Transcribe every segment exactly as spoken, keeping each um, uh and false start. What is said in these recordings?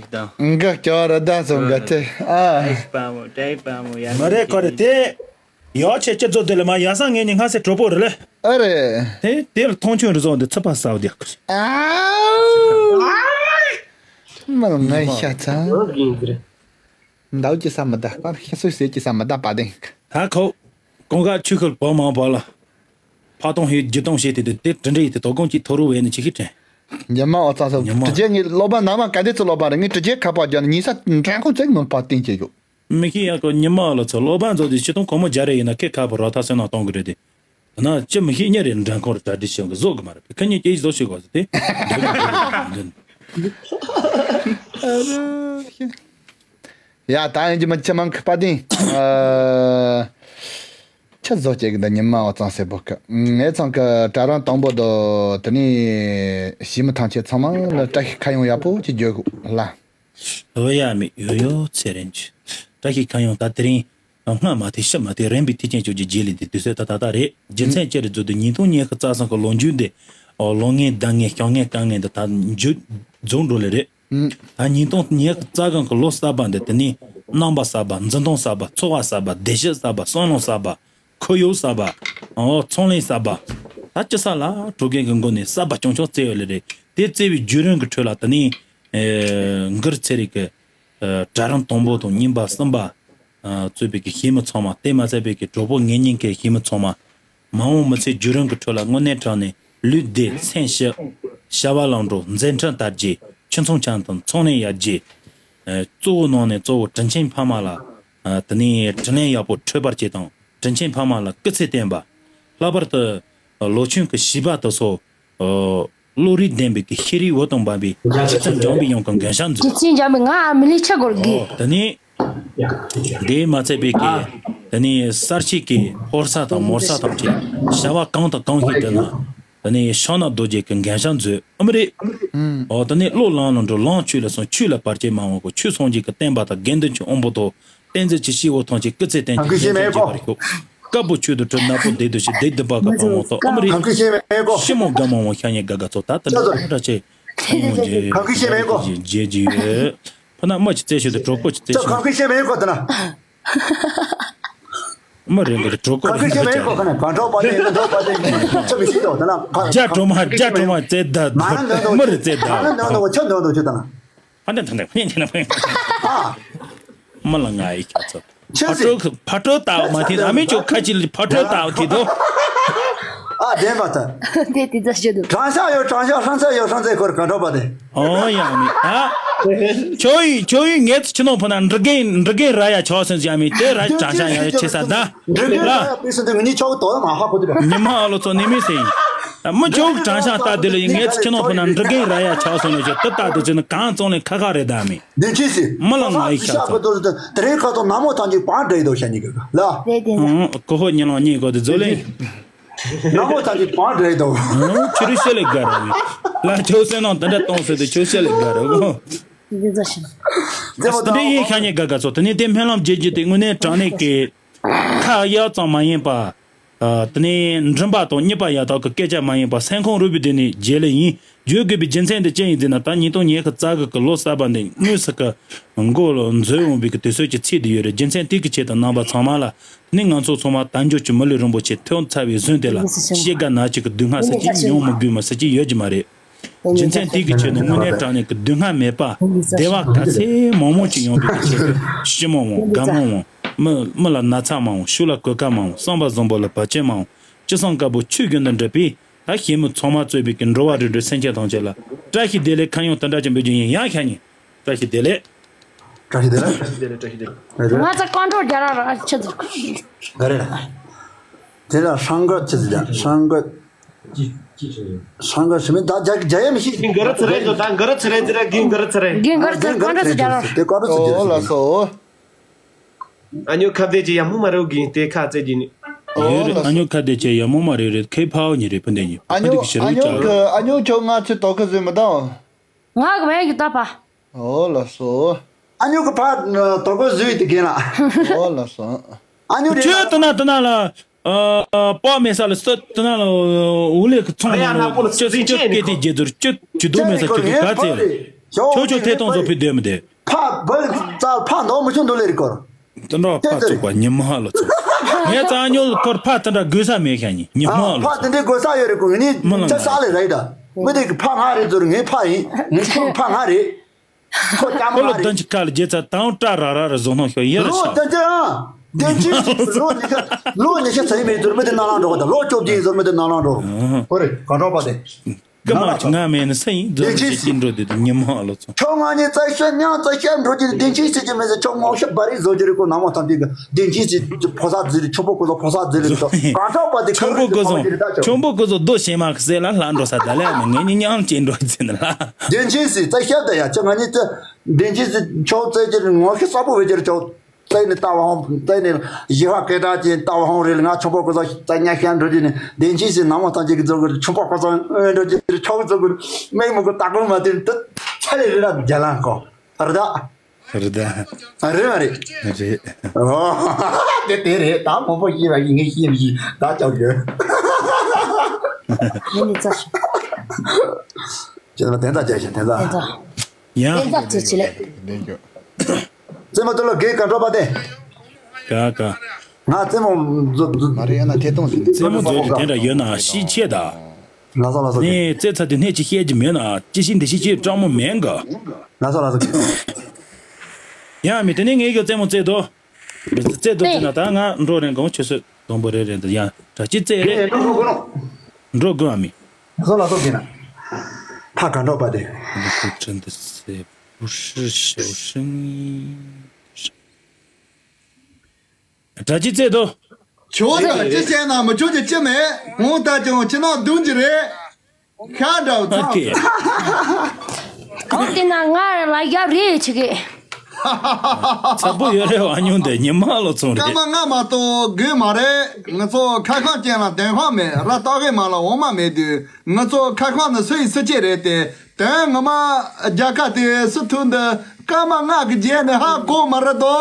འགག་སྐྱོ་ར་ད་སོང་ག་ཚེ། ཨ། མ་རེད་ཁོ་རེད་དེ། ཡོ་ཆེ་ཆེ་ཛོ་དེ་ལ་མ་ཡ་ས་ངེད་གཉིས་སྔ་སེ་གྲོགས་པོ་རེད་ལེ། ཨ་རེད། དེ་དེ་ལ་མཐོང་ཆུང་རེ་ཟོ་འདི་ཚི་པ་ས་བ་དེ་ཁུ། ཨ། མ་ལ་ངའི་ཤ་ཚ། འདའུ་ཅི་ས་མི་ད་པར་ཤ་སུ་སེ་ཅི་ས་མི་ད་པ་དེང་། ད་ཁོ། གོང་ག་ཆུ་ཁུལ་བོ་མང་བོ་ལ། ཕ་དང་ཧེ་རྒྱུ་དང་བྱེད་དེ་དེ་དེ་དྲི་འདྲ་ཡིན་དེ་དོ་དགོང་གི་ཐོ་རུ་བས་ནི་ཆི་ཁི་དྲན། ཉི་མ་ཨོ་ཚ་སོ། ཉི་མ། དྲི་རྒྱལ་ངའི་སློབ་པ་ནང་མ་ག་དེ་ཚོ་སློབ་པ་རེད། ངའི་དྲི་རྒྱལ་ཁ་པར་རྒྱག་ནི་ཉི་ས་འགྲན་ཁུངས་བཙུགས་མོན་པ་བསྟན་ཆེ་ཡོད། མི་ཁི་ཡ་ཁོ་ཉི་མ་ལ་ཚོ་སློབ་པ་ཚོ་དེ་ཆི་དང་ཁོ་མོ་རྒྱ་རེ་ཡིན་ན་ཁེ་ཁ་པར་རོ་ཐ་སེ་ན་གཏོང་གི་རེད་དེ། ན་ཅི་མི་ཤེས་ཉེ་རེ་འགྲན་ཁོང་རེ་གྲ་སྒྲིག་བྱེད་གི་བཟོ་གི་མ་རེད། ཁ་ཉེ་སྐྱེ་བཟོ་བྱེད་གོ་ཟེར་ཏེ། ཡ་ད་ཡིན་གྱི་མི་ཆེ་མང་ཁི་པ་ཏིང་། ཆི་བཟོ་བྱེད་གི་འདི་ཉི་མ་བ་ཚང་སེ་བོ་ཁི། ངས་ཚང་གི་གྲ་རང་དང་པོ་དོ་དེ་ནི་ཞི་མི་ཐང་ཆེ་ཚང་མ་ལ་བཀྲ་ཤིས་ཁ་ཡོང་ཡག་པོ་ཅིག་བརྗོད་གོ་ལ། ཨོ་ཡ་མི་ཡོ་ཡོ་ཚེ་རིང་ཆུ། བཀྲ་ཤིས་ཁ་ཡོང་ད་དེ་རིང་། སྔ་མ་དེ་ཕྱི་མ་དེ་རན་པའི་ཐེག་ཆེན་སྤྱོད་ཀྱི་རྗེས་ལས་དེ་དུས་ཚོད་ད་ད་ད་རེད། རྒྱུ་མཚན་ཅི་རེད་ཟེར་དུས་ཉིས་སྟོང་ཉི་ཤུ་རྩ་གསུམ་གི་ལོ་མཇུག་འདི། ཨོ་ལོ་ངན་ཟླ་ངན་ཞོགས་ངན་དཀའ་ངན་འདི་ད་མཇུག་རྫོགས་འགྲོ་ལེ་རེད། ད་ཉིས་སྟོང་ཉི་ཤུ་རྩ་གསུམ་གི་ལོ་གསར་པ་འདི་དེ་ནི་རྣམ་པ་གསར་པ། འཛིན་སྟངས་གསར་པ། འཚོ་བ་གསར་པ། བདེ་སྐྱིད་གསར་པ། བསམ་བློ་གསར་པ། ཁོར་ཡུག་གསར་པ། ཨོ་ཚོང་ལས་གསར་པ། ད་ཅི་ས་ལ་གྲོས་མཁན་གི་མགོ་ནས་གསར་པ་བྱུང་བྱུང་བརྩེ་ཡོད་ལེ་རེད། དེ་བརྩེ་བའི་བརྒྱུད་རིམ་གི་ཁྲོད་ལ་དེ་ནི། ཨེ་མགུར་ཚེ་རིང་གི་ཨེ་གྲལ་རིམ་དང་པོ་དང་གཉིས་པ་གསུམ་པ། ཨེ་གཙོས་པའི་གི་ཞི་མི་ཚང་མ། དེ་མ་ཚད་པའི་གི་གྲོགས་པོ་ངེད་གཉིས་ཀའི་ཞི་མི་ཚང་མ། མ་འོངས་མི་ཚེའི་བརྒྱུད་རིམ་གྱི་ཁྲོད་ལ་དངོས་གནས་དྲང་ནས་ལུས་བདེ་སེམས་སྐྱིད། བྱ་བ་ལམ་འགྲོ། མཛད་འཕྲིན་དར་རྒྱས། ཁྱིམ་ཚང་འཆམ་མཐུན། ཚོང་ལས་ཡར་རྒྱས། ཨེ་གཙོ་བོ་ནང་ནས་གཙོ་བོ་དྲིན་ཆེན་ཕ་མ་ལ། ཨེ་དེ་ནས་དྲིན་ལན་ཡག་པོ་འཕྲོད་པར་བྱེད་དང་། དྲིན་ཆེན་ཕ་མ་ལ་སྐུ་ཚེ་བརྟན་པ། ལྷག་པར་དུ་ལོ་ཆུང་གི་བྱིས་པ་དེ་ཚོ། ཨོ། བློ་རིག་ལྡན་པའི་གི་ཤེས་རིག་འོད་དང་འབར་བའི་སྤྱི་ཚོགས་འཇམ་པའི་ཡོང་གི་འགན་ཤན་མཛོད། སྤྱི་ཚོགས་འཇམ་པའི་ང་ཨ་མི་ལི་ཆ་གོར་གི། ཨོ་དེ་ནི། དེ་མ་ཚད་པའི་གི། དེ་ནི་གསར་ཤེས་ཀྱི་ཕོ་གསར་དང་མོ་གསར་ཐམས་ཅད་བྱ་བ་གང་དང་གང་ཞིག་བསྒྲུབས་ན། དེ་ནི་ཕྱག་ན་རྡོ་རྗེ་གི་འགན་ཤན་མཛོད། ཨ་མི་རེད། ཨོ་དེ་ནི་བློ་ལམ་ལ་འགྲོ། ལམ་ཆོས་ལ་སོང་། ཆོས་ལ་བར་ཆད་མ་འོང་གོ། ཆོས་སངས་རྒྱས་ཀྱི་བསྟན་པ་དང་དགེ་འདུན་གྱི་དབང་པོ་ཐོབ། བསྟན་འཛིན་གྱི་སྐྱེ་བོ་ཐམས་ཅད་སྐུ་ཚེ་བརྟན་ཅིང་ཞིང་གཤེགས་པར་ཤོག། དཀར་པོ་ཆོས་དུ་ཁྲིད། ནག་པོ་བདེ་དུ་གཤེགས། བདེ་སྡུག་པ་ཀ་ཕ་མོ་ཐོག། ཨ་མི་རིགས། གང་གི་ཤེས་མེད་གོ། ཤི་མོ་དགའ་མོ་ཤ་ཉེ་དགའ་དགའ་ཚོ། ད་ལྟ་ལ་ཕྲ་ཆེ་ཁོང་རྗེ་གང་གི་ཤེས་མེད་གོ། རྗེ་རྗེ་ཡོད། ཕ་ན་མ་ཅི་རྩེ་ཤོད་དུ་གྲོགས་པོ་ཅི་རྩེ་ཤོད། གང་གི་ཤེས་མེད་གོ་ད་ན། མ་རེད་འདི་གྲོགས་པོ་གང་གི་ཤེས་མེད་གོ། ཁ་ན་གང་གྲོགས་པ་དེ་གང་གྲོགས་པ་དེ་ཚོ་མི་ཤེས་དོ་ད་ན། རྒྱ་གྲོ་མ་རྒྱ་གྲོ་མ་རྩེ་ད། མ་ན་འདོན་དོ། མ་རེད་རྩེ་ད། མ་ན་འདོན་དོ། ཆ་འདོན་དོ་ཆ་ད་ན། ཕ་འདྲ་ཐ་འདྲ་ཕ་འདྲ་ཐ་འདྲ་ཕ་འདྲ། ཨ། མ་ལ་ང་ཡི་ཁྱ་ཚོ། ཕ་ཆོས་སྲིད། ཕྲོ་ཕ་ཕྲོ་ལྟ་བ་མ་ཐེ། ཨ་མི་ཆོ་ཁ་ཅིག་ལ་ཕ་ཕྲོ་ལྟ་བ་ཐེ་དོ། ཨ་དེ་མ་ཐ། དེ་དེ་ཚ་ཤོད་དོ། དྲང་ཤག་ཡོད་དྲང་ཤག་ཧྲང་ཚ་ཡོད་ཧྲང་ཚ་ཁོར་ག་འགྲོ་པ་དེ། ཨོ་ཡ་མི་ཨ། ཆོ་ཡི་ཆོ་ཡི་ངེད་ཚོ་ཆི་ནོ་ཕ་ན་འབྲི་རྒན་འབྲི་རྒན་ར་ཡ་ཆོག་སེམས་ཡ་མི་དེ་ར་དྲང་ཤག་ཡ་ཆེ་ས་ད། འབྲི་རྒན་ར་ཡ་པི་སི་དེ་ངི་ཆོག་དོ་མ་ཧ་ཁོ་དེ་པ། ཉི་མ་ཨ་ལོ་ཚོ་ནི་མི་སེ་ཡིན། མི་ཆོག་དྲང་ཤག་ལྟ་དེ་ལ་ཡིན། ངེད་ཚོ་ཆི་ནོ་ཕ་ན་འབྲི་རྒན་ར་ཡ་ཆོག་སོང་ནོ་ཆེ་དེ་ལྟ་དེ་ཆེ་ན་གང་བཙོང་ལེན་ཁ་ཁ་རེད་ད་མི། དེ་ཅི་སི། མི་ལ་ང་ཡི་ཤ་ཚ། དེ་རིང་ཁ་ཐོག་ནག་མོ་ཐང་གི་པང་འདྲེ་དོ་ཤ་ཉི་གི་ལ། དེ་དེ་ལ། ཨང་ཀོ་ཧོ་ཉི་ལང་ཉི་གོ་དེ་ཛོ་ལེ། ནག་མོ་ཐང་གི་པང་འདྲེ་དོ། ཨང་ཆུ་རུ་ཤ་ལེ་ག་ར་མི། ལ་ཆོ་སེ་ནང་དེ་འདྲ་གཏོང་སེ་དེ་ཆོ་ཤ་ལེ་ག་ར་གོ། དེ་ཚོ་ཤ། དེ་ཚོ་དེ་འདྲ་ཡིན་ཤ་ཉི་ག་ག་ཚོ་དེ་ནི་དེ་སྨོན་ལམ་རྒྱས་རྒྱུ་དེ་དངོས་གནས་དྲང་གནས་ཀྱི། ཁ་ཡག་ཙམ་མ་ཡིན་པ། ཨ་དེ་ནས་མགྲིན་པ་དང་གཉིས་པ་ཡག་ཐོག་གི་སྐད་ཆ་མ་ཡིན་པ་སེམས་ཁོང་རུས་པའི་གཏིང་ནས་བརྗེད་ལེ་ཡིན། བརྗོད་དགོས་པའི་རྒྱུ་མཚན་དེ་ཅི་ཡིན་ཟེར་ན། ད་ཉིས་སྟོང་ཉི་ཤུ་རྩ་དགུ་གི་ལོ་གསར་པ་འདི་དངོས་སུ་གི་མགོ་ལ་འཛུལ་འོང་བའི་གི་དུས་ཚོད་ཀྱི་ཚིག་དེ་ཡོད་རེད། རྒྱུ་མཚན་དེ་གི་ཆེད་དུ་རྣམ་པ་ཚང་མ་ལ་ནི་ང་ཚོ་ཚང་མ་དལ་འབྱོར་གྱི་མི་ལུས་རིན་པོ་ཆེ་ཐོབ་ཚར་བའི་ཟོན་དེ་ལ་སྐྱེ་རྒ་ན་འཆི་གི་སྡུག་བསྔལ་ཟེར་གྱི་མྱོང་མི་དགོས་མི་ཟེར་གྱི་ཡོད་ཀྱི་མ་རེད། རྒྱུ་མཚན་དེ་གི་ཆེད་དུ་དངོས་གནས་དྲང་གནས་ཀྱི་སྡུག་བསྔལ་མེད་པ་བདེ་བ་ག་ཚད་མང་མང་ཅིག་ཡོང་བའི་གི་ཆེད་དུ་ཞི་མོ་འོང་དགའ་མོ་འོང་མི་མི་ལ་ན་ཚ་མ་འོང་ཕྱུགས་ལ་གོད་ཁ་མ་འོང་བསམ་པ་བཟང་པོ་ལ་བར་ཆད་མ་འོང་ཅི་སང་དཀར་པོ་ཆོས་རྒྱུན་དུ་འགྲུབ་པའི་ད་ཞི་མོ་ཚང་མ་གཙོས་པའི་གི་འགྲོ་བ་རིགས་དྲུག་སེམས་ཅན་ཐམས་ཅད་ལ་བཀྲ་ཤིས་བདེ་ལེགས་ཁ་ཡོང་དེ་འདྲ་ཅིག་འབུལ་རྒྱུ་ཡིན། ཡང་ཤ་ཉེ་བཀྲ་ཤིས་བདེ་ལེགས། བཀྲ་ཤིས་བདེ་ལེགས། བཀྲ་ཤིས་བདེ་ལེགས། བཀྲ་ཤིས་བདེ་ལེགས། ང་ཚ་ཀོན་ཀྲོལ་རྒྱ་ར་ར་ཆི་ཚུ། ག་རེ་ར། དེ་ལ་ཧྲང་གི་ཆི་ཚུ་རྒྱ་ཧྲང་གི། ཧྲང་གི་ཞི་མི་ད་རྒྱ་རྒྱ་ཡ་མི་ཤེས། གིན་ག་ར་ཚུ་རེད་དོ། ད་ག་ར་ཚུ་རེད་ཚུ་རེད། གིན་ག་ར་ཚུ་རེད། གིན་ག་ར་ཚུ་རེད། ཀོན་ཀྲོལ་ཚུ་རྒྱ་ར། དེ་ཀོན་ཀྲོལ་ཚུ་རྒྱ་ར། ཨོ་ལ་སོ། ཨ་ཉོ་ཁ་བདེ་ཅི་ཡ་མོ་མ་རེད་གིན་དེ་ཁ་ཚེ་གིན། ཨོ་ཡོད་རེད། ལ་ཨ་སོ། ཉོ་ཁ་བདེ་ཅི་ཡ་མོ་མ་རེད་རེད། ཁེ་ཕའོ་ཉི་རེད་ཕུ་འདེ་ཉི། ཨ་ཕུ་ཉོ་འདི་གི་ཞི་ཨ་རུ་ཉོ་ཅག་གི་ཨ་ཉོ་ཁྱོད་ང་ཚོ་དོ་ཁ་ཟོས་མི་དང་། ང་གི་བས་ཡི་ད་པ། ཨོ་ལ་སོ། ཨ་ཉོ་གི་ཕ་དོ་ཁ་ཟོས་ཡི་དེ་གིན་ལ། ཨོ་ལ་སོ། ཨ་ཉོ་རེད་ཁྱོད་ལ། དེ་ན་དེ་ན་ལ། ཨ་པ་མེ་ས་ལ་སྟོད་དེ་ན་ལ་འུ་ལེ་གི་ཚོང་ལ་ལ་ཅི་ཅི་སྐད་དེ་རྒྱལ་ཚུར་ཅི་ཅི་དུ་མེ་ས་ཅི་དུ་ག་ཚེ་ལ། ཆོག་ཆོག་ཐད་གཏོང་བཟོ་ཕུད་སྡོད་མི་བདེ། ཕ་བལ་ཙལ་ཕ་འདོགས་མི་ཆུང་འདུག་ལེ་རི་སྐོར། དེ་འདྲ་ཕ་ཚུགས་པ་ཉི་མ་ལོ་ཚོ། ངས་རྩ་ཉོ་སྐོར་ཕ་དེ་འདྲ་དགོས་ས་མེད་ཤ་ཉི་ཉི་མ་ལོ་ཕ་ཚོ། དེ་འདྲའི་དགོས་ས་ཡོད་རེད་གོ། ངས་ནི་མི་ལ་ཅི་ང་ས་ལས་རེད་ད། མི་དེ་གི་ཕ་ང་རེད་ཟེར། ངའི་ཕ་ཡིན། ངའི་ཕ་ཕ་ང་རེད། ཁོ་ལྕམ་ཁོ་ལོ་ང་རེད། བདུན་གྱི་ཁ་ལ་རྒྱལ་ཚ་དང་བཀྲ་ར་ར་ར་བཟོ་སྣང་ཤོར་ཡིན་ར་ལོ་ཤ། བདུན་ཅི་ཨ། བདུན་ཅི་ལོ་ཉི་ཤུ་ལོ་ཉི་ཤུ་ཚད་མེད་ཟེར་མི་དེ་ནང་ལ་འགྲོ་གི་ད། ལོ་བཅོ་བརྒྱད་ཡིན་ཟེར་མི་དེ་ནང་ལ་འགྲོ། ཨ་ཧ། ཁོ་རེད་གང་འགྲོ་པ་དེ། སྐུ་མ་ཅིག་ང་མེད་ན་སུ་ཡིན་རྫོགས་བདེན་ཅི་ཅི་འགྲོ་དེ་དེ་ཉི་མ་ལོ་ཚོ། ཁྱོད་ང་གཉིས་རྩ་ཤེས་མྱང་རྩ་ཤེས་འགྲོ་གི་བདེན་ཅི་ཟེར་གྱི་མེད་ཟེར། ཁྱོད་ངོ་ཤེས་བ་རི་བཟོ་རྒྱུ་རེད་གོ། ནང་མ་ཐམས་ཅད་གི་བདེན་ཅི་ཟེར། ཕོ་གསར་ཟེར་ཆོམ་པོ་ཀོ་ཟོ་ཕོ་གསར་ཟེར་ལེ་ཚོ་གང་ཐོག་པ་དེ་ཆོམ་པོ་ཀོ་ཟོ་ཁ་རི་ཁ་རི་ཆོམ་པོ་ཀོ་ཟོ་རྡོ་ཞེ་མ་གི་སེ་ལ་ལྷ་འགྲོ་ས་ད་ལེ་མི་ངེད་གཉིས་མྱང་ཅི་འགྲོ་ཟེར་ན་ལ། བདེན་ཅི་ཟེར་རྩ་ཤེས་ད་ཡ། ཁྱོད་ང་གཉིས་རྩ་བདེན་ཅི་ཟེར། ཁྱོད་རྩ་ཅི་ངོ་ཤེས་གསལ་པོ་བེད་སྤྱོད་ཁྱོད། རྩ་ནས་ལྟ་བ་ཧོང་། རྩ་ནས་ཞི་བ་སྐད་གྲགས་ཅན་ལྟ་བ་ཧོང་རེད། ང་ཆོམ་པོ་ཀོ་ཟོ་རྩ་ཉ་ཤན་འགྲོ་རྒྱུ་ནི་བདེན་ཅི་ཟེར། ནང་མ་ཐམས་ཅད་ཀྱི་རྫོགས་གི་ཆོམ་པོ་ཀོ་ཟོ་འགྲོ་རྒྱུ་ཆོག་རྫོགས་གི་མིག་མུ་གུ་ལྟ་གོ་མ་དེ་དུ་ཚ་རེ་རེ་ར་རྒྱ་ལང་ཀོ་ར་ད། རེད་ད། ཨ་རེད་མ་རེད། རེད། ཨོ། དེ་དེ་རེད་ད། མོ་པོ་ཡིན་བ་ཡིན་ངེས་ཤེས་མི་ཤེས་ད་ཅོག་གི། ཡིན་ནི་ཙ་ཞིག་ཅེས་ལ་དན་ད་ཅེས་ཤིག་དན་ད། དེ་ད། ཡང་། དེ་ད་ཅེས་ཅི་ལེ། རྩེད་མོ་དེ་ལ་དགེ་ག་འགྲོ་པ་དེ། ག་ག་ང་རྩེད་མོ་མཛོ་མཛོ། མ་རེད་ཡང་ན་ཐད་གཏོང་ཟིན། རྩེད་མོ་མཛོ་རྒྱུ་དེ་འདྲ་ཡོད་ན་ཤི་ཆེ་ད། ལགས་སོ་ལགས་སོ། ནས་རྩེད་ཚར་དུས་སྣེ་གཅིག་བཤད་རྒྱུ་མེད་ན་ཅི་ཤི་འདི་ཤི་ཅེས་སྤྲང་མོ་མེད་ག། ལགས་སོ་ལགས་སོ། ཡང་མི་དེ་ནས་ངས་ཀྱི་རྩེད་མོ་རྩེད་དོ། རྩེད་དོ་རྩེད་ན་ད་ང་འགྲོ་རན་གོང་ཆུ་ཚོད་དང་པོ་རེ་རེ་འདི་ཡང་གྲ་ཅི་རྩེད་རེད། ཨེ་འགྲོ་འགྲོ་འགྲོ། འགྲོ་དགོས་ཨ་མི། ལགས་སོ་ལགས་སོ་གི་ན། ཕ་ག་འགྲོ་པ་དེ། 不是小生意。 གྲ་ཅི་རྩེད་དོ། ཆོག་ད་ཅི་བྱས་ན་མི་ཆོག་ཅི་ཅི་མེད། འོང་ད་ཀྱང་ཅི་ན་བདུན་གྱི་རེད། ཤ་འདྲ་བོ་ཨ་ཚང་ཀེ། འོ་དེ་ན་ང་ལ་ཡབ་རེད་ཆི་གེ། ཚ་པོ་ཡོད་རེད་བ་ཉུང་དེ་ཉི་མ་ལོ་ཚོང་རེད། སྐར་མ་ལྔ་མ་གཏོགས་དགོས་མ་རེད། ང་ཚོ་ཁ་ཁང་ཅན་ལ་དོན་ཁང་མེད་ར། ལྟ་གི་མ་ལ་འོ་མ་མེད་དུས་ང་ཚོ་ཁ་ཁང་ནི་སུ་ཡི་སུ་ཆེ་རེད་དེ། དོན་ངོ་མ་རྒྱལ་ཁ་དེ་སུ་ཐུག་འདི་སྐར་མ་ལྔ་གི་རྗེས་ནས་ཧ་གོ་མ་རེད་དོ།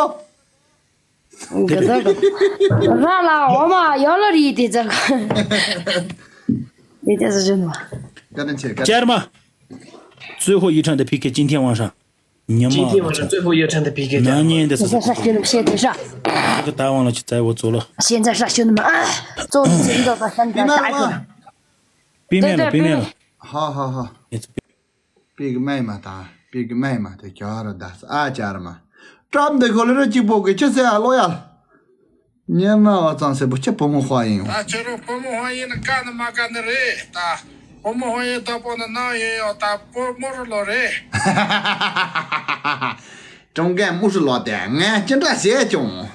ར་ལ་འོ་མ་ཡོད་ལ་རི་དེ་ཙག་དེ་ཙག་ཟེར་ནོ། བཀའ་དྲིན་ཆེ། བཀའ་དྲིན། 家人们，最后一场的 P K 今天晚上，你们今天晚上最后一场的 P K 拿年的是现在杀兄弟们，现在杀，这个打完了就在我做了。现在杀兄弟们啊，做你真的把三个打出来。冰面了，对对，冰面了。冰面。好好好。 སྤེ་གི་མེ་མ་ད། སྤེ་གི་མེ་མ་དེ་ཁྱོད་ར་ད་ཨ་ཅར་མ། བཀྲམ་དེ་གོ་ལེ་ར་གཅིག་པོ་གི་ཅི་ཟེར་ཨ་ལོ་ཡ། ཉེ་མ་བ་ཙང་སེ་བུ་ཆེ་བུ་མོ་ཧོ་ཡིན་ཡོང་། ད་ཁྱོད་རང་བུ་མོ་ཧོ་ཡིན་ན་ཀ་ནི་མ་ཀ་ནི་རེད་ད། བུ་མོ་ཧོ་ཡིན་ད་པོ་ནི་ནང་ཡོད་ཡོད་ད། བུ་མོ་རུ་ལོ་རེད། ཀྲུང་རྒན་མུ་ཧྲི་ལོ་དེ་ངས་ཅི་འདྲ་བྱས་ཀྱང་།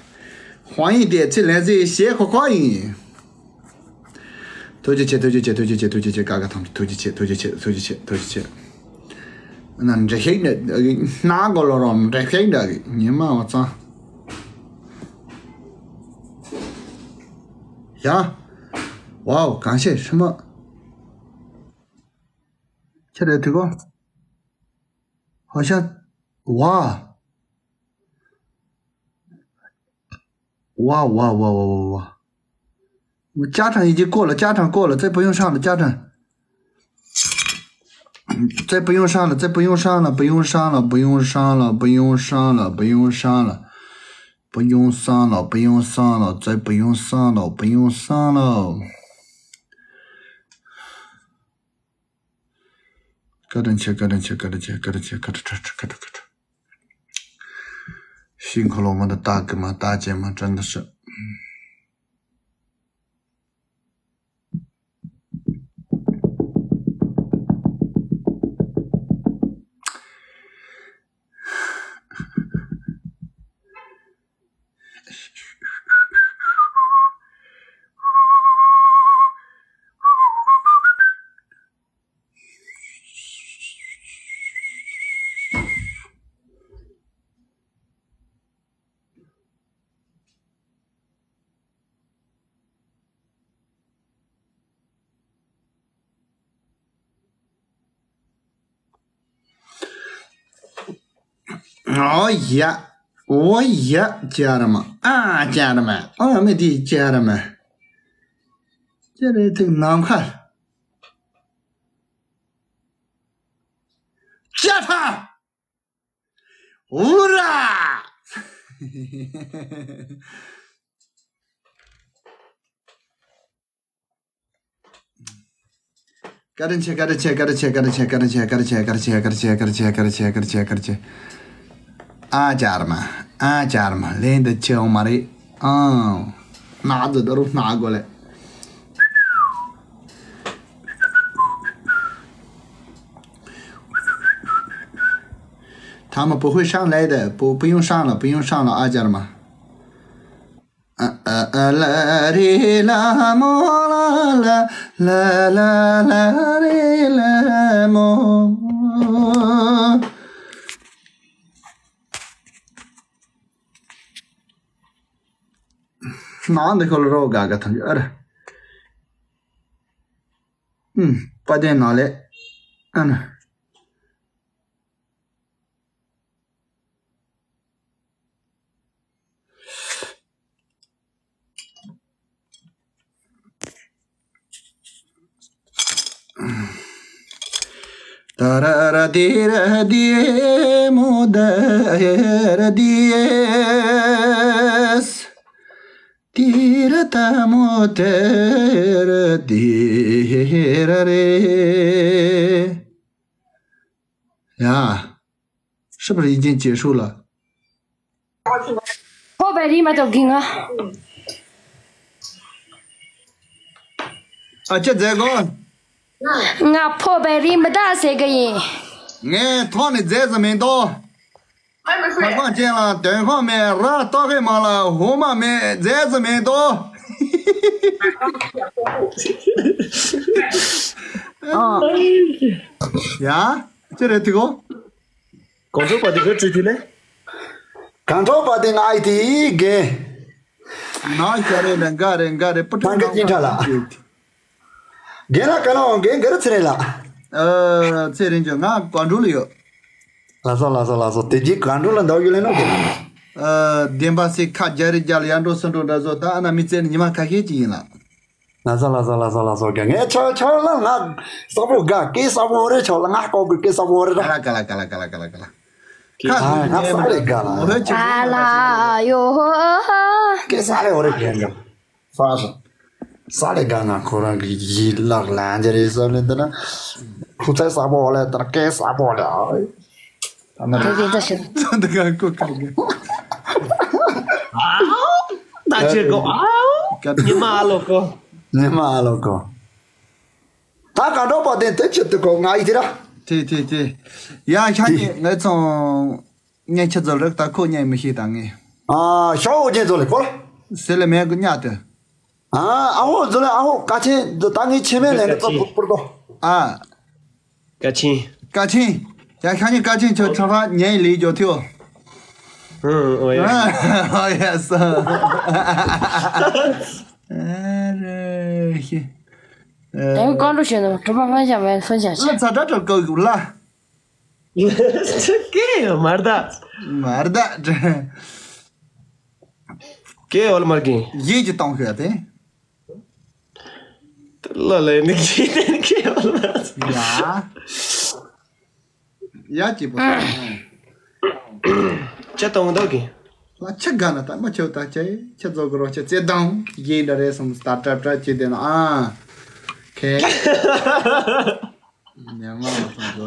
ཧོ་ཡིན་དེ་ཚེ་ལན་ཟེར་བྱེད་ཁོ་ཁོ་ཡིན། ཐུགས་རྗེ་ཆེ། ཐུགས་རྗེ་ཆེ། ཐུགས་རྗེ་ཆེ། ཐུགས་རྗེ་ཆེ། ཀ་ཀ་ཐམས་ཅད་ཐུགས་རྗེ་ཆེ། ཐུགས་རྗེ་ཆེ། ཐུགས་རྗེ་ཆེ། ཐུགས་རྗེ་ཆེ། ཐུགས་རྗེ་ཆེ། ན་འདྲེ་ཤེག་འདྲ་སྣ་གོ་ལོ་རོ་འདྲེ་ཤེག་འདྲ་ཉི་མ་བ་ཚང་། ཡ། ཝའོ་གང་ཤེས་ཧྲི་མ། ཁྱེད་རེ་ཐུག་གོ། ཧོ་ཤ། ཝ། ཝ་ཝ་ཝ་ཝ་ཝ་ཝ། ཅ་ཁྲ་ཡིན་གྱི་ཀོ་ལ། ཅ་ཁྲ་ཀོ་ལ། ཙེ་བུ་ཡོང་ཧྲང་ལ། ཅ་ཁྲ། ཙེ་བུ་ཡོང་ཧྲང་ལ། ཙེ་བུ་ཡོང་ཧྲང་ལ། བུ་ཡོང་ཧྲང་ལ། བུ་ཡོང་ཧྲང་ལ། བུ་ཡོང་ཧྲང་ལ། བུ་ཡོང་ཧྲང་ལ། བུ་ཡོང་སང་ལ། བུ་ཡོང་སང་ལ། ཙེ་བུ་ཡོང་སང་ལ། བུ་ཡོང་སང་ལ། བཀའ་དྲིན་ཆེ། བཀའ་དྲིན་ཆེ། བཀའ་དྲིན་ཆེ། བཀའ་དྲིན་ཆེ། བཀའ་དྲིན་ཆེ། བཀའ་དྲིན་ཆེ། བཀའ་དྲིན་ཆེ། ཤིང་འཁོར་ལོ་མ་ད་ལྟ་གི་མ་ལྟ་ཅེ་མ་དྲན་ད་ཤི། ཨོ་ཡ། ཨོ་ཡ། ཅ་ར་མ། ཨ་ཅ་ར་མ། ཨ་མི་དེ་ཅ་ར་མ། ཅ་ར་ཐིག་ནམ་མཁའ། ཅ་ཧྲ། Ura! Karinche, karinche, karinche, karinche, karinche, karinche, karinche, karinche, karinche, karinche, karinche, karinche. Acarma, acarma, lenda cheo mari. Ah, nada daru nagole. 他们不会上来的，不，不用上了，不用上了，阿加尔嘛。啊啊啊啦哩啦么啦啦啦啦啦啦哩啦么。哪的可了肉嘎嘎疼，哎。嗯，八点拿来，嗯。 Tarara dira die modara dies. Dira ta modara dira re. Ya, 是不是已经结束了？ Phoberi ma to ginga. Acha zego. Nga phoberi ma da se gayi. Nge thoni zeza mendo. Ma kwan chen la, den kwan me ra to ke ma la, homa me zeza mendo. Ya, chere tiko. Control pa di ke tui tui le. Control pa di ngai ti ge. Na kare na gare gare putu. Tang ke jin thala. Ge na kana ge gare tsere la. Eh, tsere njo nga control yo. La so, la so, la so. Te ji control la dau yo le no ge. Eh, demba se kha jari jal yando sando da zo ta ana mi tsere ni ma kha ke ji la. Lazo, lazo, lazo, lazo, geng. Eh, cho, cho, la, nga, sabo ga, ke sabo re, cho, la, nga, ko, ke sabo re, da. Kala, kala, kala, kala, kala, kala. Ke Ka, sabo Ah, nga, re, sale ga, la. Ore, che, Ala, yo. Ke sale ore, geng. Fashion. Sale ga, nga, ko, ra, gi, gi, la, la, jere, so, le, da, na. Kutai sabo le, da, ke sabo le. Ai. Ana. Kage da shi. Daga ko kage. Au! Da ce ko, au! Ka- Ni ma lo ko. Ni ma lo ko. Ta ka do pa den te che te ko ngai tira. Te, te, te. Ya, cha ni, Ti. Ngai tsong, ngai che zol rek ta ko ngai mi shi ta ngi. Ah, shao je zol ko. Se le me nya te. Ah, aho zol aho ka che ta ngi che me le Ka to che. Pur to. Ah. Kachin. Kachin. Ya, kani kachin cho chava nyai li jo tio. Hmm, oh, yeah. Ah, oh, yes. Are, hi. Eh. Em, con Luciano, toma vaya, me fue ya. La tsada to ko la. ¿Qué, Marda? Marda. ¿Qué, Olmargin? Ye je tong hua te. Lala, ni ki, ni ki, wala. Ya. Ya, ki, po. Cha tong do ki. La cha gana ta, ma chau ta, cha, cha zo gro, cha, che dong. Ye da re som sta tra tra che de na. Ah. Okay. Myanmar ma zo.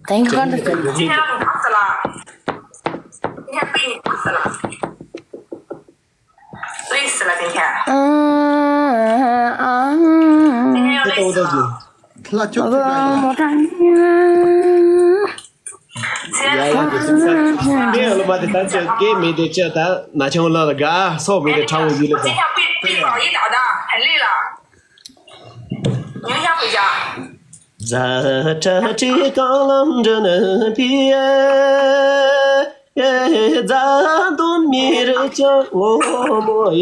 Thank you, Congress. 今天让你打死了，今天被你打死了。累死了，今天。嗯，嗯，今天又累死了。 Ke lo ma de ta che ke me de che ta na chong la ga so me de chong yi le ga. 今天被被宝一打的，很累了。你们先回家。 Za cha chi ka lam jan pi e, za dun mi ru cha o mo e.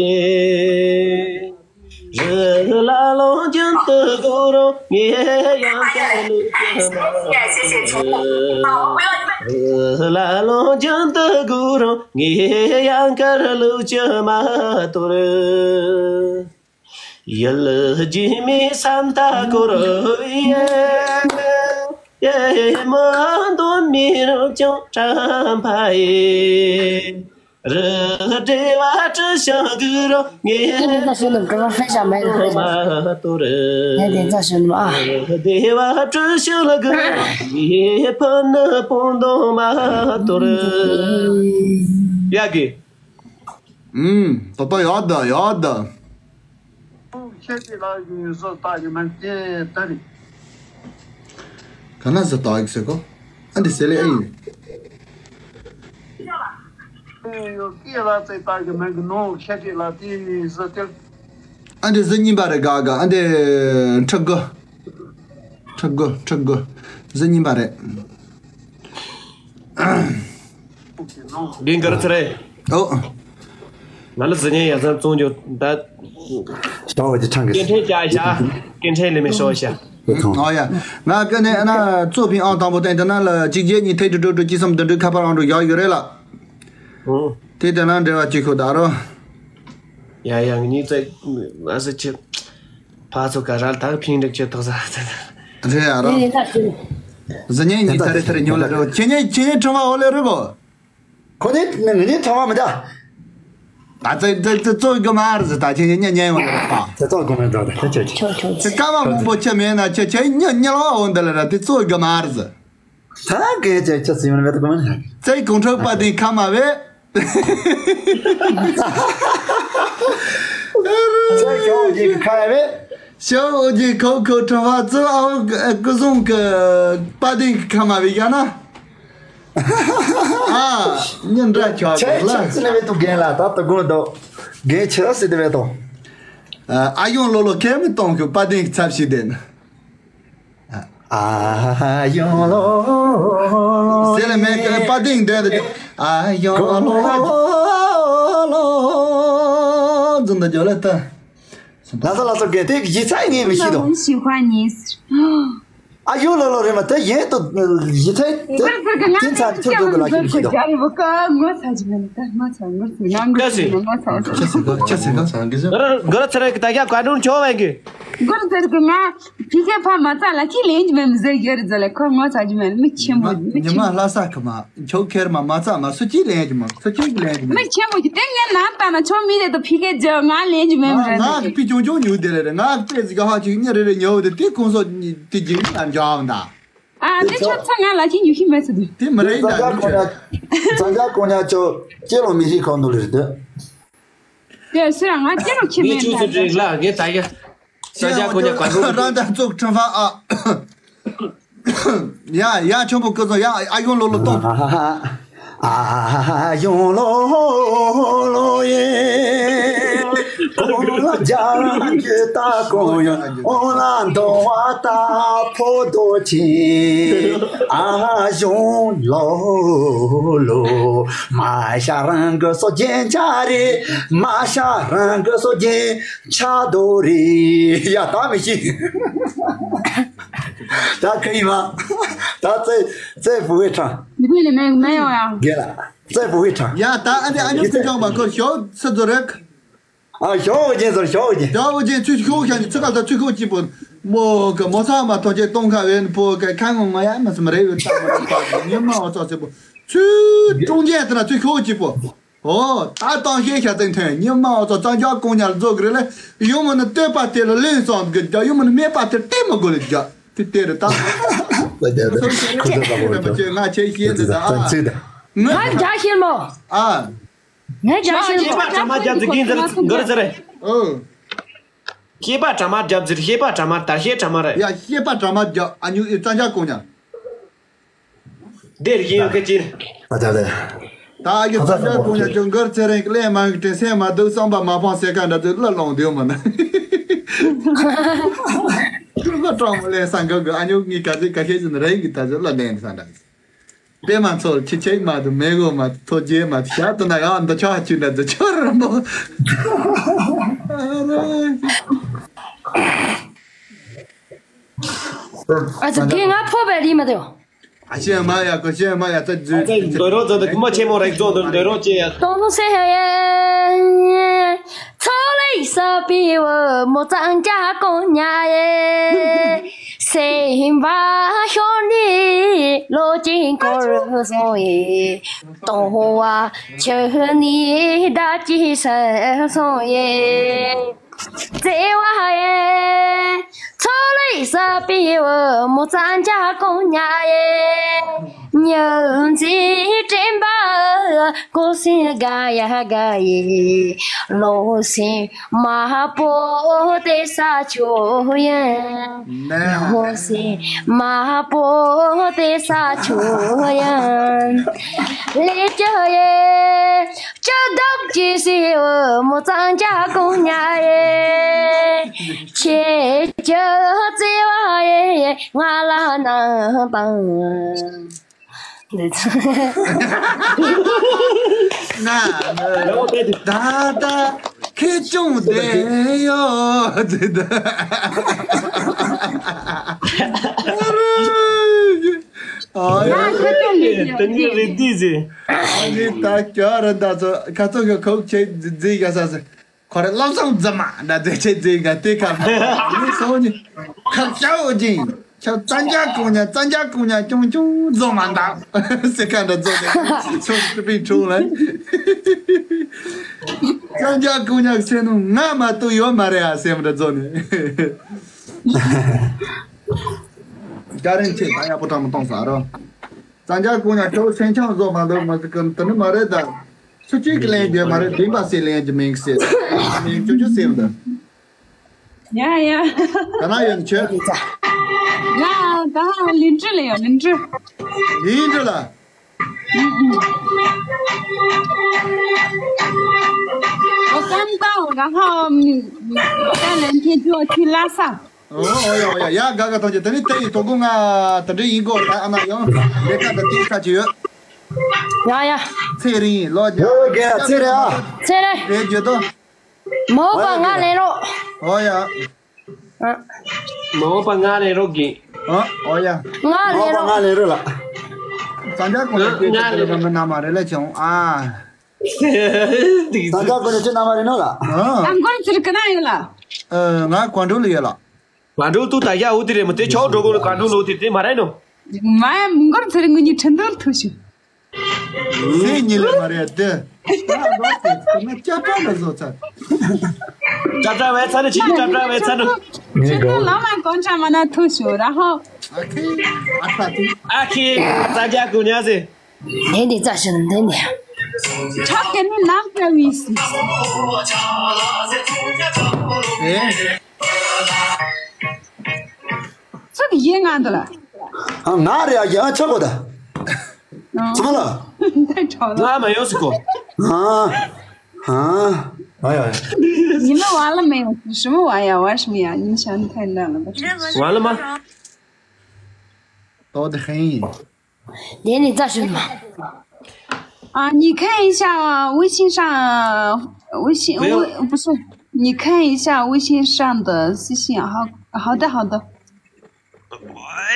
Zhe la lo jin te gu ro, ye yang ka lu jia ma. 谢谢，谢谢，请。好，我不要你们。Zhe la lo jin te gu ro, ye yang ka lu jia ma tu re. ཡུལ་རྒྱུས་མེད་ས་མཐའ་བསྐོར་ཡེ། ཡེ་མ་འདོད་མི་རབ་ཀྱང་དྲན་པ་ཡི། རི་བྲེ་བ་གྲུ་བཞི་གུ་རུ་ངེས། ངས་དེ་ཚོ་ཞུ་ནི་འགྲོ་བ་ཧྥེ་ཞང་མེད་རེད། མ་དོར། ངས་དེ་ཚོ་ཞུ་ནི་ཨ། རི་བྲེ་བ་གྲུ་བཞི་ལ་གུ་རུ་ངེས་ཕུ་ནུ་སྤུན་ཟླ་མ་དོར། ཡ་གི། ཨུམ། ཏོ་ཏོ་ཡོད་ད་ཡོད་ད། ཁྱེད་ཀྱི་ལག་གི་བཟོ་ལྟ་གི་མ་སྐྱེས་ད་རེད། ག་ན་བཟོ་ལྟ་གི་ཟེར་གོ། ཨ་འདི་ཟེར་ལེ་ཨེ་ཡིན། ཨེ་ཡོ་སྐྱེས་ལ་ཚེ་ལྟ་གི་མ་གི་ནོ་ཁྱེད་ཀྱི་ལག་དེ་ནི་བཟོ་སྟེ། ཨ་འདི་བཟོ་གཉིས་པ་རེད་ག་ག། ཨ་འདི་ཁྲི་དགུ། ཁྲི་དགུ་ཁྲི་དགུ། བཟོ་གཉིས་པ་རེད། འདི་འགར་ཚར་རེད། ཨོ། ང་ལ་ཟི་ཉན་ཡ་ཚང་བཙོང་རྒྱུ་ད། ལྟ་བ་ཅི་ཆང་གི། སྐད་འཕྲིན་བྱ་ཤ། སྐད་འཕྲིན་ལས་མི་ཤོག་ཤ། ཨོ་ཡ། ང་ཀ་ནས་ཨ་ན་གཙོ་ཕིང་ཨང་དང་པོ་བསྟན་དེ་ན་ལ་གཅིག་བརྒྱད་གཉིས་ཐེ་དྲུག་དྲུག་དྲུག་གཅིག་གསུམ་བདུན་དྲུག་ཁ་པར་ཨང་དྲུག་བཞག་ཡོད་རེད་ལ། ཨོ། དེ་དེ་ན་འབྲེལ་བ་གཅིག་ཁོ་ད་རོ། ཡ་ཡ་ངེད་ཚོ་ཨ་སི་ཆི། ཕ་ཚོ་ག་ར་ད་ཕིང་འགྲིག་ཆེ་ཐོག་ས། རེད་ཨ་རོ། ཟི་ཉན་གཉིས་ཐ་རེ་ཐ་རེ་ཉོ་ལ་རོ། ཁྱེད་ཉན་ཁྱེད་ཉན་ཁྲོ་བ་འོ་ལེ་རུ་གོ། ཁོ་ནི་ནི་ནི་ཁྲོ་བ་མི་ད། ད་ཙེ་ཙེ་ཙེ་ཙོ་གི་མ་ར་ཟི་ད་ཁྱེད་ཉན་ཉན་ཉན་ཡོང་ལེ་ར་ཕ། ཙེ་ཙོ་གི་མ་ར་ད་ཁྱེད་ཁྱེད་ཁྱེད། ཁྱོད་ཁྱོད་ཁྱེད་ཀ་མ་མང་པོ་ཁྱེད་མེད་ན་ཁྱེད་ཁྱེད་ཉན་ཉན་ལ་འོ་འདི་ལ་ར་དེ་ཙོ་གི་མ་ར་ཟི། ད་གེ་ཅེ་ཅེ་སི་ཡོན་བེ་ཏ་གོ་མན་ཧ། ཙེ་ཀོང་ཁྲོ་པ་དིན་ཁ་མ་བེ། ཙེ་ཁོ་ཇི་ཁ་བེ། ཤོ་ཇི་ཁོ་ཁོ་ཁྲོ་བ་ཙོ་ཨོ་ཀུ་ཟུང་གི་པ་དིན་ཁ་མ་བེ་ཡ་ན། ཨ་ཉིན་ར་ཁྱོ་ཅེ་གེ་ལ། ཅེ་སི་ནེ་བེ་ཏུ་གེ་ལ་ད་ཏུ་གུན་དོ། གེ་ཆེ་སི་དེ་བེ་ཏོ། ཨ་ཡོང་ལོ་ལོ་ཁེ་མི་གཏོང་གི་པ་དིན་ཚབ་ཤི་དེན། ཨ་ཡོང་ལོ། ཟེར་ལ་མེད་ཀ་པ་ཏིང་འདོན་དུ། ཨ་ཡོང་ལོ་ལོ། འཛུམ་དང་འཇོ་ལ་ལྟ། ལ་ས་ལ་ས་གེ་དེ་གི་ཚ་ངེས་མི་ཤི་དོ། 我很喜欢你。 ཨ་ཡོང་ལོ་ལོ་རེ་མ་དེ་ཡེ་དོ་ཡི་ཚ་དེ་དེ་ཚ་ཁྱེད་དོ་གི་ལ་ཤི་མི་ཤི་དོ། ངོ་ཚ་ཇི་མེད་ད་ངོ་ཚ་ངོ་ཚ་ངོ་ཚ་ངོ་ཚ། ཅི་ཟེར་གོ་ཅི་ཟེར་གོ། ག་ར་ཚ་རེ་གི་ད་ཡ་བཀའ་དྲུང་ཆོ་བ་གི། ག་ར་ཚ་རེ་གི་ང་། ཕི་ཁེ་ཕ་མ་ཙ་ལ་ཁྱི་ལེན་གྱི་མེད་མི་ཟེར་ཡོད་རེད་ཟེར་ལ་ཁོ་ངོ་ཚ་གྱི་མེད་མི་ཆེན་པོ་མི་ཉི་ཆེན་མ་པོ། ལྷ་ས་ཁ་མ་ཁྱོད་ཁེར་མ་མ་ཙ་མ་སུ་གཅིག་ལེན་གྱི་མ་སུ་གཅིག་ལེན་གྱི་མེད། མི་ཆེན་པོ་གྱི་དེ་ངས་ནང་ལྟ་ན་ཆོ་མི་རེད་དོ་ཕི་ཁེ་ཇོ་ང་ལེན་གྱི་མེད་མི་རེད་ང་ཟེར་གི་གི། ཕི་ཅུང་ཅུང་ཉུག་དེ་ལེ་རེད་ང་ཏེ་ཟི་ག་ཧ་ཅིག་ཉི་རེ་རེ་ཉོ་དེ་དེ་ཁོང་སོ་དེ་ཇིང་ལ་འཇོག་འདའ། ཨ་དེ་ཆོ་ཚ་ང་ལ་ཁྱི་ཉུག་ཤི་མེད་ཟེར་དུ། དེ་མི་རེད་ད་ཙང་ཀོ་ཉ་ཙང་ཀོ་ཉ་ཅོ་ཅེ་ལོ་མི་ཤི་ཁོང་དུ་ལེ་རེད་དོ། དེ་སུ་ར་ང་ཅེ་ལོ་ཁྱི་མེད་ད། ངས་ཆུ་ཚོད་དྲུག་ལ་ངས་ད་ཡ། ས་ཆ་ཁོ་ཉ་ག་ཟུག་རང་དང་ཚོགས་ཁྲིམས་ཕ་ཨ། ཡ་ཡ་ཆོམ་པོ་ཀུ་ཚོ་ཡ་ཨ་ཡོང་ལོ་ལོ་གཏོང་། ཨ་ཡོང་ལོ་ལོ་ཡེ། ཨོ་ལ་རྒྱ་རང་གི་ད་ཀོ་ཡོང་ཨོ་ལ་འདོ་བ་ད་ཕོ་དོ་ཆེ། ཨ་ཡོང་ལོ་ལོ། མ་ཤ་རང་གི་སོ་རྒྱན་ཆ་རེ། མ་ཤ་རང་གི་སོ་རྒྱན། ཆ་དོ་རེ། ཡ་ད་མི་ཤེས། ད་ཁ་ཡིན་མ། ད་ཙེ་ཙེ་བུ་བེ་ཁྲང་། མི་དེ་ནི་མེ་མེ་ཡོང་ཡ། རྒན་ལ་ཙེ་བུ་བེ་ཁྲང་། ཡ་ད་ཨ་ནི་ཨ་ཉོ་ཚུ་ཅང་མ་ཁོ་ཞོ་ཚུ་ཚོ་རེག་ཨ་ཞོ་བོ་ཅན་ཚོ་ཞོ་བོ་ཅན། ཞོ་བོ་ཅན་ཚུ་ཞོ་བོ་ཅན་ཚུ་ཁ་ཚ་ཚུ་ཁོ་ཅི་པོ། མོ་ག་མོ་ཚ་མ་ཐོ་ཅེ་གཏོང་ཁ་བེན་པོ་ག་ཁ་ངོ་ང་ཡ་མ་སམ་རེ་ཡོད་ད་མ་རེ་པ་ཉི་མ་འོ་ཚ་ཚེ་པོ། ཚུ་ཀྲུང་ཅན་ཚུ་ན་ཚུ་ཞོ་བོ་ཅི་པོ། ཨོ། ད་གཏོང་ཤེས་ཤ་ཚན་ཐོན་ཉི་མ་འོ་ཚོ་གཙང་ཆག་ཀོང་ཉར་རྫོགས་གི་རེད་ལ། ཡོང་མ་ནི་བསྟོད་པ་དེ་ལ་ལེན་སོང་གི་རྒྱ་ཡོང་མ་ནི་སྨད་པ་དེ་བལྟས་མ་དགོས་ལ་རྒྱ་དེ་བལྟས་རེད་ད། ང་རྒྱ་ཤེས་མོ། ཨ། ང་རྒྱ་ཤེས་མོ། ཤེས་པ་གྲ་མ་རྒྱབ་ཟེར་གིན་ཟེར་གི་རེད་ཟེར་རེད། ཨོ། ཤེས་པ་གྲ་མ་རྒྱབ་ཟེར་ཤེས་པ་གྲ་མ་ད་ཤེས་གྲ་མ་རེད། ཡ་ཤེས་པ་གྲ་མ་རྒྱབ་ཨ་ཉུ་གཙང་ཆག་ཀོང་ཉར། དེར་ཡིན་ཡོད་ཁ་ཅིན། ཨ་ཙ་ལེ། ད་ཡོད་ཙང་ཀོང་ཉ་ཅུང་གར་ཚེ་རིང་ལས་མང་གི་དྲན་སེམས་མ་འདུག་བསམ་པ་མ་ཕང་སེ་ཀ་འདྲ་ཚོད་ལ་ལོང་དེའོ་མ་ན། ཁྱོད་ལ་གྲོང་མོ་ལས་སང་ག་གི་ཨ་ཉོ་ངི་ག་ཚེ་ག་ཤེས་ཅིན་རེ་གི་ད་ཚོད་ལ་ལེན་སང་འདྲ། པེ་མ་ཚོར་ཁྱི་ཆེག་མ་དུ་མེ་གོ་མ་དུ་ཐོ་རྗེ་མ་དུ་ཤ་དུ་ན་ཡང་འདི་ཆ་ཅི་འདྲ་ཚོད་ཆོར་ར་མོ། ཨ་ཙི་གི་ང་ཕོ་བའི་རིགས་མ་དེའོ། ཨ་ཤེས་མ་ཡ་ཁོ་ཤེས་མ་ཡ་ཙ་ཛུ། ཨ་ཙ་འདོད་རོགས་ཙ་ད་ཁུ་མ་ཆེན་མོ་རེག་ཙོ་འདོད་རོགས་ཅེ་ཡ། ཏོང་ཧྥུ་སེ་ཧེ། ཚོ་ལེ། ལེགས་བསགས་པའི་བུ་མོ་གཙང་རྒྱ་ཀོང་ཉ་ཡེ། སེམས་པ་ཤོར་ནས་ལོ་ཆེན་སྐོར་སོང་ཡེ། སྟོང་བ་ཆུ་ནས་ཟླ་གཅིག་སོང་ཡེ། བརྩེ་བ་ཡེ། ཚོགས་ལས་བསགས་པའི་བུ་མོ་གཙང་རྒྱ་ཀོང་ཉ་ཡེ། ཉིན་མཚན་དྲན་པ་སྐུ་སེམས་དགའ་ཡ་དགའ་ཡེ། བློ་སེམས་མ་པོ་དེ་ས་ཆོ་ཡིན། བློ་སེམས་མ་པོ་དེ་ས་ཆོ་ཡིན། ལས་ཀྱི་ཡེ། ཅི་བདག་གི་སྲས་བུ་མོ་གཙང་རྒྱ་ཀོང་ཉ་ཡེ། ཁྱེད་ཀྱི་བརྩེ་བ་ཡེ་ང་ལ་གནང་དང་། ང་ད་ད་ཁེ་ཅུང་བདེ་ཡོད། ཨ་ཡ། ང་ཁ་ཅུང་བདེ་ཡོད། དེ་ནི་རེད་དེ་ཟེ། ཨ་ནི་ད་ཀྱ་ར་ད་ཚོ་ཁ་ཚོ་གི་ཁོག་ཆེ་རྫི་ག་ས་ཟེ། ཁོ་རེ་བློ་བཟང་རྫི་མ་ད་རྫི་ཆེ་རྫི་ག་དེ་ཁ་མ་ནི་སོ་ནི་ཁ་ཅའོ་ཅིང་། ཁྱོད་གཙང་རྒྱ་ཀོང་ཉ་གཙང་རྒྱ་ཀོང་ཉ་ཅུང་ཅུང་རྫོ་མ་འདུག་ཟེ་ཁ་འདྲ་རྫོ་ནས་ཚོ་ཏི་པི་ཁྲུང་ལ། གཙང་རྒྱ་ཀོང་ཉ་ཟེར་ནོ་ང་མ་གཏོགས་ཡོད་མ་རེད་ཨ་སེམས་འདྲ་རྫོ་ནས། སྐྱ་རེངས་ཆེ་ད་ཡག་པོ་ཀྲང་མི་གཏོང་ས་རོ། གཙང་རྒྱ་ཀོང་ཉ་ཁྱོད་སེམས་ཆུང་བཟོ་མ་འདུག་མ་ཟིག་གམ་དེ་ནི་མ་རེད་ད། སུ་གཅིག་གི་ལེན་རྒྱུ་མ་རེད་དེ་འབའ་སེ་ལེན་རྒྱུ་མིན་སེ། མིན་ཅོ་ཅོ་སེམས་ད། ཡ་ཡ། ག་ན་ཡོད་ཁྱོད། ང་ད་ལིན་ཀྲི་ལ་ཡོད་ལིན་ཀྲི། ལིན་ཀྲི་ལ། 我刚到，然后嗯再两天就要去拉萨。 ཨོ་ཨོ་ཡ་ཨོ་ཡ་ཡ། དགའ་དགའ་གཏོང་རྒྱུ་དེ་ནི་དེ་ཡི་དོ་དགོང་ང་དེ་འདྲ་ཡིན་གོ་ད་ཨ་ན་ཡང་ལས་ཀ་འདི་དེའི་ཁ་ཅི་ཡོད། ཡ་ཡ། ཚེ་རིང་ལོ་རྒྱ། ཡོ་རྒྱ་ཚེ་རིང་ཨ། ཚེ་རིང་། དེ་རྒྱུ་དོ། མ་འོངས་པ་ང་ལེན་རོགས། ཨོ་ཡ། ཨ། མ་འོངས་པ་ང་ལེན་རོགས་གི། ཨ་ཨོ་ཡ། ང་ལེན་རོགས། ང་ལེན་རོགས་ལ། གཙང་རྒྱ་ཀོང་ཉ་དེ་ང་ལེན་རོགས། མི་ན་མ་རེ་ལེ་ཆུང་ཨ། གཙང་རྒྱ་ཀོང་ཉ་ཅི་ན་མ་རེ་ནོ་ལ། ཨ། ཨ་མགོ་ཚེ་རིང་ག་ན་ཡོད་ལ། ཨ་ང་ཀོང་ཀྲོའུ་ལ་ཡོད་ལ། ཀོང་ཀྲོའུ་ཏུ་ད་ཡ་འུ་དི་རེ་མོ་དེ་ཆོག་འགྲོ་གོ་ལ་ཀོང་ཀྲོའུ་ལོ་དེ་དེ་མ་རེད་ནོ། མ་ཡ་མགོ་ཚེ་རིང་ངུ་ཉི་ཁྲིན་དུར་ཐུ་ཤི། སེ་ཉི་ལེ་མ་རེད་དེ། ཅ་པྲ་ལ་བཟོ་ཚར། ཅ་པྲ་བས་ཚར་ནི་ཅི་ཅ་པྲ་བས་ཚར་ནི། ཁྲིན་དུར་ལ་མ་ཀོང་ཀྲོའུ་མ་ན་ཐུ་ཤི་ར་ཧོ། ཨ་ཁེ་ཨ་ཁ་ཐུ། ཨ་ཁེ་གཙང་རྒྱ་ཀོང་ཉ་ཟེ། འདི་འདི་རྩ་ཞིག་འདི་འདི། ཁྲག་གི་ནི་ནམ་བཀྲ་བའི་སི། ཨེ། ཚུགས་ཡིན་ང་འདི་ལ། ཨ་ང་རེད་ཨ་ཡ་ཆོག་གོ་ད། ཚང་ལ། ང་མ་ཡོང་སི་གོ། ཨ། ཨ། ཨ་ཡ། 你们完了没有？什么玩意儿？玩什么呀？你想太乱了吧？完了吗？到底很。 连你再说嘛。啊，你看一下微信上，微信，不用。我，不是，你看一下微信上的私信。好，好的，好的。哎，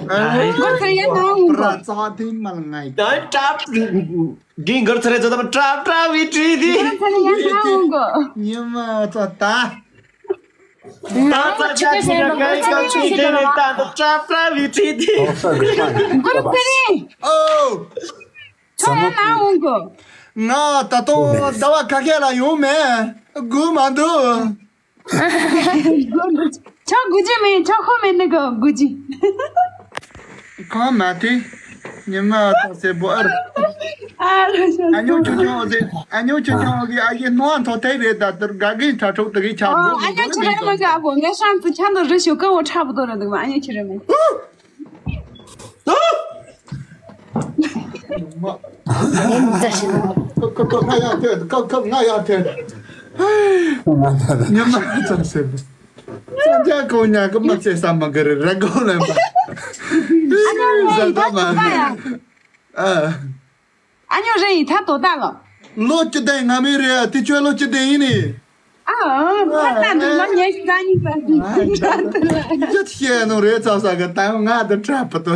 哎，我可以拿五个。 ད་ཀྲབ་གིན་གར་ཚར་ཚར་དམ་ཀྲབ་ཀྲབ་བི་ཀྲི་དི། ཉི་མ་ཚོ་ད། ད་ཚ་ཆ་ཆི་ན་ག་ཡི་ག་ཆི་དེ་ནི་ད་ད་ཀྲབ་ཀྲབ་བི་ཀྲི་དི། ཨོ། ཁྱོད་ཡང་ན་འོང་གོ། ང་ད་དུང་ཟླ་བ་ཁ་ཤས་ལ་ཡོང་མེད། སྒུག་མ་འདུག་ཁྱོད་སྒུག་རྒྱུ་མེད། ཁྱོད་ཁོ་མེད་ནི་གོ་སྒུག་རྒྱུ། ཁོང་མ་དེ། ཉི་མ་ཚ་སེ་བོ་ཨར། ཨ་ལོ་ཤ། ཨ་ཉོ་ཆུ་ཆུ་ཨོ་ཟེ། ཨ་ཉོ་ཆུ་ཆུ་ཨོ་གི་ཨ་ཡེ་ནོ་ཨན་ཐོ་ཐེ་རེད་ད་དུར་ག་གི་ཁྲ་ཁྲོག་ཏུ་གི་ཆ་ཨོ། ཨ་ཉོ་ཆུ་རེ་མ་ག་བོ་ངས་ཤང་ཙི་ཆ་ནོ་རི་ཤོ་ཀ་བོ་ཁྲ་བོ་དོ་ར་འདུག་མ། ཨ་ཉོ་ཆུ་རེ་མ། ཁ་ཁ་ཁ་ང་ཡ་ཐེ། ཁ་ཁ་ང་ཡ་ཐེ། ཉི་མ་ཚ་སེ། གཙང་རྒྱ་ཀོང་ཉ་གི་མ་ཚེ་ས་མ་གི་རི་ར་གོ་ལེ་མ། ཨ་ཉོ་ཟ་ད་མ་ནི། ཨ། ཨ་ཉོ་རེ་ཡི་ཐ་དོ་ད་ལོ། ལོ་བཅུ་བདུན་ང་མི་རེ་ཨ་དེ་ཁྱོད་ལོ་བཅུ་བདུན་ཡིན་ནི། ཨ་ཨ་ད་ད་ལོ་ཉེ་ཤི་ད་ཉི་ད་ཉི་ད་ད་ལ། ཁྱོད་ཤེས་ནོ་རེ་ཚ་ས་ག་ད་ང་ད་ཁྲ་པ་དོ།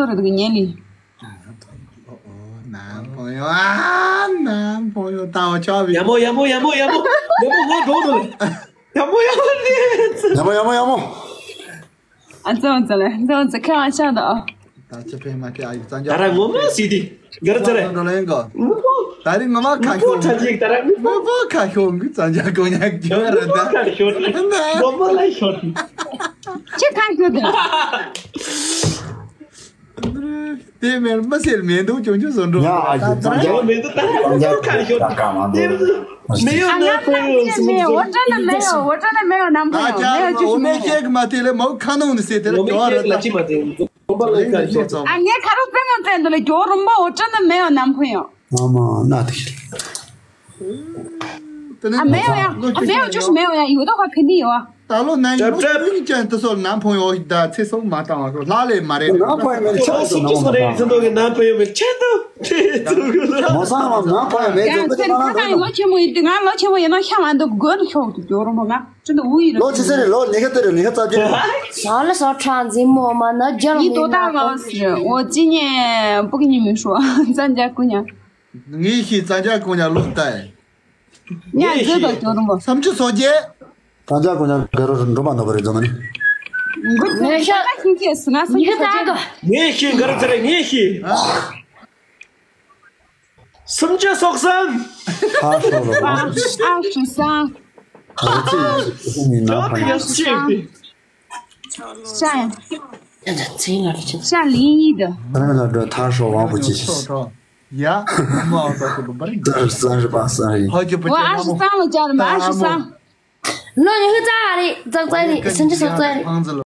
དོ་རེད་འདུག་ཉན་ལི། ཨོ་ཨོ། ནང་ཕོ་ཡོ། ཨ། ནང་ཕོ་ཡོ། ད་བ་ཆོག་བི། ཡ་མོ་ཡ་མོ་ཡ་མོ་ཡ་མོ། ཡ་མོ་ངོ་འགྲོ་འདུག་ལ། ཡ་མོ་ཡ་མོ་ནི། ཡ་མོ་ཡ་མོ་ཡ་མོ། ཨ་ཙོ་ཙོ་ལེ། ཙོ་ཙོ་ཁ་ཆ་ད། ད་ཅི་ཕེ་མ་ཁེ། ཨ་ཡི་ཙང་ད་ར་ངོ་མ་སི་ཏི་གར་ཙ་རེ། ནོ་ལེན་གོ། ད་རིང་ངོ་མ་ཁ་ཁྱོ། ད་ར་མི་པོ་ཁ་ཁྱོ་གི་ཙང་ཇ་གོ་ཉག་ཁྱོ་ར་ད། ཁ་ཁྱོ་ནི། ངོ་མ་ལ་ཁྱོ་ནི། ཅི་ཁ་ཁྱོ་དེ། དེ་མེར་མ་སེར་མེ་འདུག་ཅུང་ཅུང་བཟོ་འགྲོ། ཡ་ཨ་ཡི་ཙང་ཇ་ང་མེ་འདུག་ད་ཁ་ཁྱོ་ནི། ཁ་མ་འདུག 没有男朋友，什么什么，我真的没有，我真的没有男朋友，没有，我真的没有，我真的没有男朋友，没有，就是没有。 ཨ་ཅག་འོ་མེ་ཤེག་མ་དེ་ལས་མོ་ཁ་ནང་ནས་ཟེར་དེ་ལས་ངོ་མ་ཁྱོ་ར་ཤེག་ལ་ད། ཅི་མ་དེ་ངོ་མ་ལ་ཁ་ཤོར། ཨ་ངས་ཁ་རུ་པེ་མོ་བཙན་དུ་ལས་ཇོ་རུམ་པ། 我真的没有男朋友。 ཨ་མ་ན་དེ་ཤི། ཨ་没有呀，没有就是没有呀，有的话肯定有啊。 ད་ལོ་ནང་ཡོད་ཀྱང་དེ་ཚོ་ནང་ཕོ་ཡོ་ད་ཚེ་སྲོག་མ་བཏང་བ་ཁོ་ལྷ་ལས་མ་རེད། ནང་ཕོ་ཡོ་མེད་ཆ་ཚོ་ནང་ཕོ་ཡོ་མེད་ཆ་ཚོ། མོ་སང་ལ་ནང་ཕོ་ཡོ་མེད་ཚོ་ཡང་ཚེ་ཁ་ཁ་ཡི་ལོ་ཆེན་མོ་ཡིན་དུས། ང་ལོ་ཆེན་མོ་ཡིན་ན་ཤ་མ་འདུག་དགོས་ཤོག་ཏུ་ཇོ་རུམ་པ་ང་ཅི་འདུག་འུ་ཡིན་ལོ་ཅི་ཟེར་རེད། ལོ་ཉི་ཤུ་དེ་རེད། ཉི་ཤུ་རྩ་བརྒྱད་རེད། 啥了啥差，这么嘛，那叫你多大了？是我今年不跟你们说，咱家姑娘。 ངས་ཤེས། ཙང་ཇ་གོ་ཉག་ལོ་ལྟ། ཉག་ཟེར་དང་ཇོ་རུམ་པ། 三十多岁。 ཙང་ཇ་གོ་ཉག་ག་རོ་འགྲོ་མ་ནོ་བ་རེད་ཛོ་མ་ནི། ང་ཤ་ཤིང་སྐྱེས་སུ་ང་སུ་ཤ་ཅག་ངས་ཤེས། ག་རེ་ཚ་རེ་ངས་ཤེས། སུམ་ཅུ་སོ་གསུམ། ཁ་ཤོ་ལོ། ཨ་ཨ་ཤུ་སང་། ཁ་ཚི་ཡིན་ན་ཕ་ཡ། ཤ་ཡ། ཤ་ལིང་ཡི་དུ། ཨ་ལ་འགྲོ་ཐར་ཤོ་ཝང་པོ་ཅི་ཤི། ཡ། མ་ཨོ་ཏོ་ཏོ་པ་རི། ཙར་ཙར་པ་སང་རི། ཧོ་ཅི་པ་ཅི། ཨ་ཤུ་སང་ལ་ཅར་མ་ཨ་ཤུ་སང་། ལོ་ཉི་ཤུ་རྩ་ལྔ་རེད། རྩ་རྩ་རེད། སུམ་ཅུ་སོ་རྩ་རེད།